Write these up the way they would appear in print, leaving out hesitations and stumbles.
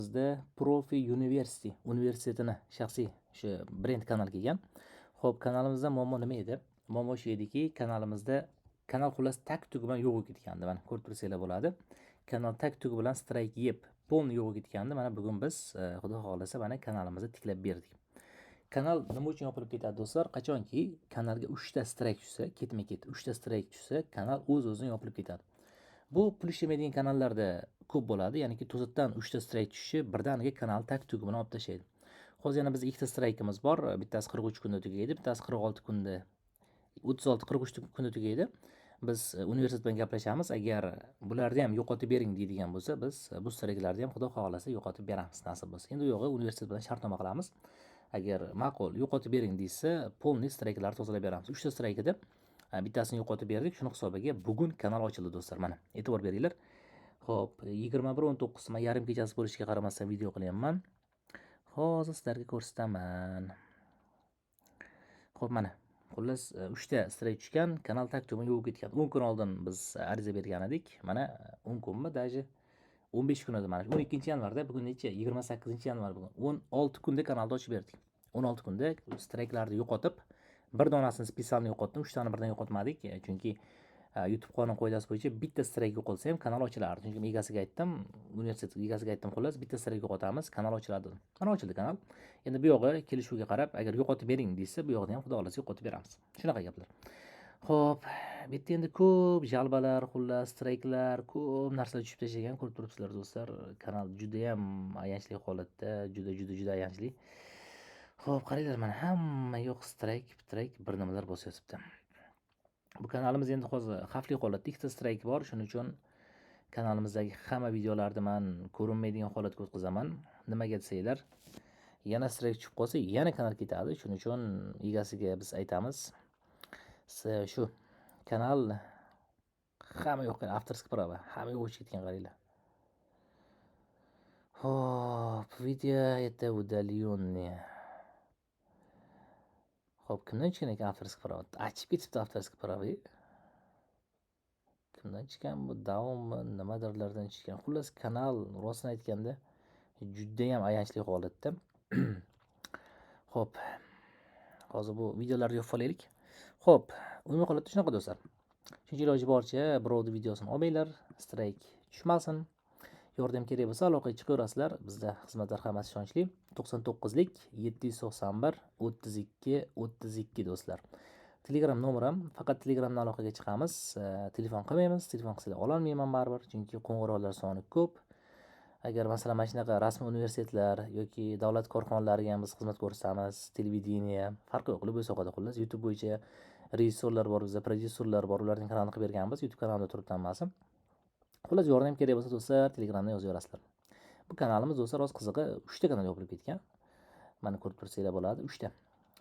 Bizda Profi University universitetini shaxsiy o'sha brend kanal kelgan. Xo'p, kanalimizda muammo nima edi? Muammo shu ediki, kanalimizda kanal xullas tag tugi bilan yo'q bo'lib ketgandi. Mana ko'rib tursanglar bo'ladi. Kanal tag tugi bilan strike yeb, полный yo'q bo'lib ketgandi. Mana bugun biz xudo xohlasa mana kanalimizni tiklab berdik. Kanal nima uchun yopilib ketadi, do'stlar? Qachonki kanalga 3 ta strike tushsa, ketma-ket 3 ta strike tushsa, kanal o'z-o'zidan yopilib ketadi. Bu pul ishlamaydigan kanallarda ko'p bo'ladi, ya'niki to'satdan 3 ta strike tushishi birdaniga kanal tag tugi bilan olib tashlaydi. Hozir yana bizda ikkita strikeimiz bor. Bittasi 43 kunda tugaydi, bittasi 46 kunda, 36 43 kunda tugaydi. Biz universitet bilan gaplashamiz. Agar bularni ham yo'qotib bering deydigan bo'lsa, biz bu strikelarni ham xudo xohlasa yo'qotib beramiz, nasib bo'lsa. Endi u yog'i universitet bilan shartnoma qilamiz. Agar ma'qul yo'qotib bering deysa, полный strikelarni tozalab beramiz. 3 ta strike edi. Bittasini yo'qotib berdik. Shuni hisobiga bugun kanal ochildi, do'stlar. Mana e'tibor beringlar. Xo'p, 21:19, man yarim kechasi bo'lishiga qaramasdan video qilyapman. Hozir sizlarga ko'rsataman. Xo'p, mana xullas 3 ta strike tushgan, kanal tag tugi yo'q ketgan. 10 kun oldin biz ariza bergan edik. Mana 10 kunmi, даже 15 kun edi mana. 12-yanvarda, bugun necha? 28-yanvar bugun. 16 kunda kanalni ochib berdik. 16 kunda strikelarni yo'qotib, bir donasini специально yo'qotdim, 3 tani birdan yo'qotmadik, chunki YouTube qonun qoidasi bo'yicha bitta strike yo'qolsa ham kanal ochilardi. Chunki men egasiga aytdim, universitet egasiga aytdim, xullas bitta strike yo'qotamiz, kanal ochiladi dedim. Mana ochildi kanal. Endi bu yog'i kelishuvga qarab, agar yo'qotib bering deysa, bu yog'ini ham xudo xohlasa yo'qotib beramiz. Shunaqa gaplar. Xo'p, bu yerda endi ko'p жалоба lar, xullas strikelar, ko'p narsalar tushib tashlagan, ko'rib turibsizlar, do'stlar. Kanal juda ham ayanchli holatda, juda juda juda ayanchli. Xo'p, qaranglar, mana hamma yoq strike, strike bir nimalar bosib yotibdi. Bu kanalimiz endi hozir xavfli holatda, ikkita strike bor, shuning uchun kanalimizdagi hamma videolarni man ko'rinmaydigan holatga o'tkazaman. Nimaga desanglar, yana strike tushib qolsa, yana kanal ketadi. Shuning uchun egasiga biz aytamiz. Shu kanal hamma yoqqa авторский права, hamma yo'q o'chib ketgan, qaranglar. Xo'p, видео это удаленные. Xo'p, kimdan tushgan ekan авторский права? Achib ketibdi авторский права. Kimdan tushgan bu? Daunmi, nimadirlardan tushgan. Xullas, kanal rostini aytganda judayam ayanchli holatda. Xo'p, hozir bu videolarni yopib olaylik. Xo'p, umumiy holatda shunaqa, do'stlar. Shuning uchun iloji boricha birovni videosini olmanglar, strike tushmasin. Yordam kerak bo'lsa, aloqaga chiqaverasizlar. Bizda xizmatlar hammasi ishonchli. 99lik 791 32 32, do'stlar. Telegram nomerim, faqat Telegramdan aloqaga chiqamiz. Telefon qilmaymiz. Telefon qilsanglar ololmayman baribir, chunki qo'ng'iroqlar soni ko'p. Agar masalan mana shunaqa rasmiy universitetlar yoki davlat korxonalariga ham biz xizmat ko'rsatamiz, televideniya, farqi yo'q, любой sohada xullas YouTube bo'yicha rejissyorlar bor bizda, prodyuserlar bor, ularning kanalini qilib berganmiz. YouTube kanalida turibdi hammasi. Xullas, yordam kerak bo'lsa, do'stlar, Telegramda yozaverasizlar. Bu kanalimiz, do'stlar, rost qizig'i 3 ta kanal yopilib ketgan. Mana ko'rib tursanglar bo'ladi, 3 ta.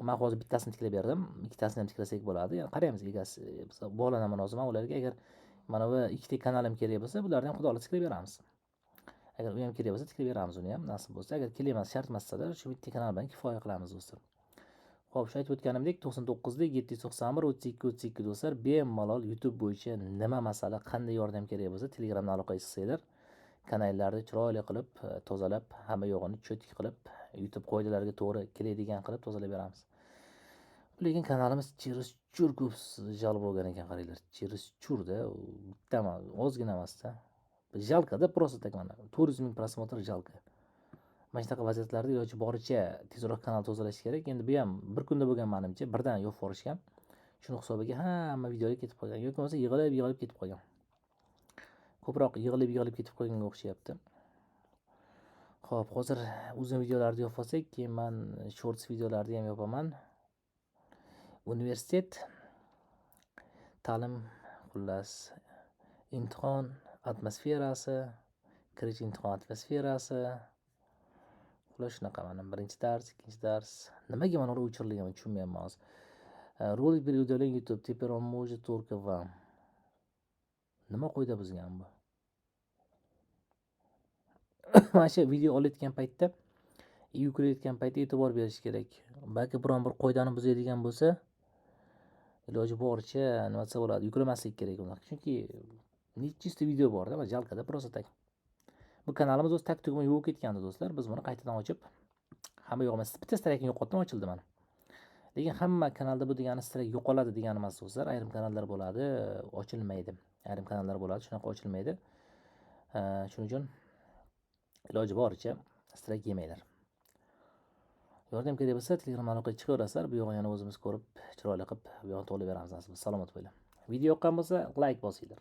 Man hozir bittasini tiklab berdim, ikkitasini ham tiklasak bo'ladi. Ya'ni qaraymiz, egasi bog'lanaman hozir man ularga. Agar mana bu ikkita kanalim kerak bo'lsa, bularni ham xudo xohlasa tiklab beramiz. Agar u ham kerak bo'lsa, tiklab beramiz uni ham, nasib bo'lsa. Agar kerak emas, shart emas desalar, shu bitta kanal bilan kifoya qilamiz, do'stlar. Xo'p, shu aytib o'tganimdek, 99lik 791 32 32, do'stlar, bemalol YouTube bo'yicha nima masala, qanday yordam kerak bo'lsa, Telegramdan aloqaga chiqsanglar, kanallarni chiroyli qilib, tozalab, hamma yo'g'ini чётко qilib, YouTube qoidalariga to'g'ri keladigan qilib tozalab beramiz. Lekin kanalimiz чересчур ko'p жалоба bo'lgan ekan, qaranglar. Чересчур da, bitta emas, ozgina emasda. Жалко -da, просто так mana 400 ming просмотр жалко. Mana shunaqa vaziyatlarda iloji boricha tezroq kanal tozalash kerak. Endi bu ham bir kunda bo'lgan manimcha, birdan yopib yuborishgan. Shuni hisobiga hamma videolar ketib qolgan yoki bo'lmasa yig'ilib yig'ilib ketib qolgan. Ko'proq yig'ilib yig'ilib ketib qolganga o'xshayapti. Xo'p, hozir uzun videolarni yopib olsak, keyin man shorts videolarni ham yopaman. Universitet ta'lim, xullas imtihon atmosferasi, kirish imtihon atmosferasi. Xullas shunaqa, mana birinchi dars, ikkinchi dars. Nimaga mana ular o'chirilgan, tushunmayapman hozir. Ролик был удален YouTube, теперь он может только вам. Nima qoida buzgan bu? Mana shu video olayotgan paytda, yuklayotgan paytda e'tibor berish kerak. Balki biron bir qoidani buzadigan bo'lsa, iloji boricha nima desa bo'ladi, yuklamaslik kerak unaqa. Chunki necha yuzta video borda, жалко -da просто так. Bu kanalimiz o'zi tag tugma yuvib ketgandi, do'stlar. Biz buni qaytadan ochib, hamma yo'q emas, bitta strike ni yo'qotdim, ochildi mana. Lekin hamma kanalda bu degani strike yo'qoladi degani emas, do'stlar. Ayrim kanallar bo'ladi, ochilmaydi. Ayrim kanallar bo'ladi, shunaqa ochilmaydi. Shuning uchun iloji boricha strike yemanglar. Yordam kerak bo'lsa, Telegram aloqaga chiqaverasizlar. Bu yog'ini yana o'zimiz ko'rib, chiroyli qilib bu yog'ini to'g'irlab beramiz, nasib. Salomat bo'linglar. Video yoqqan bo'lsa, like bosinglar.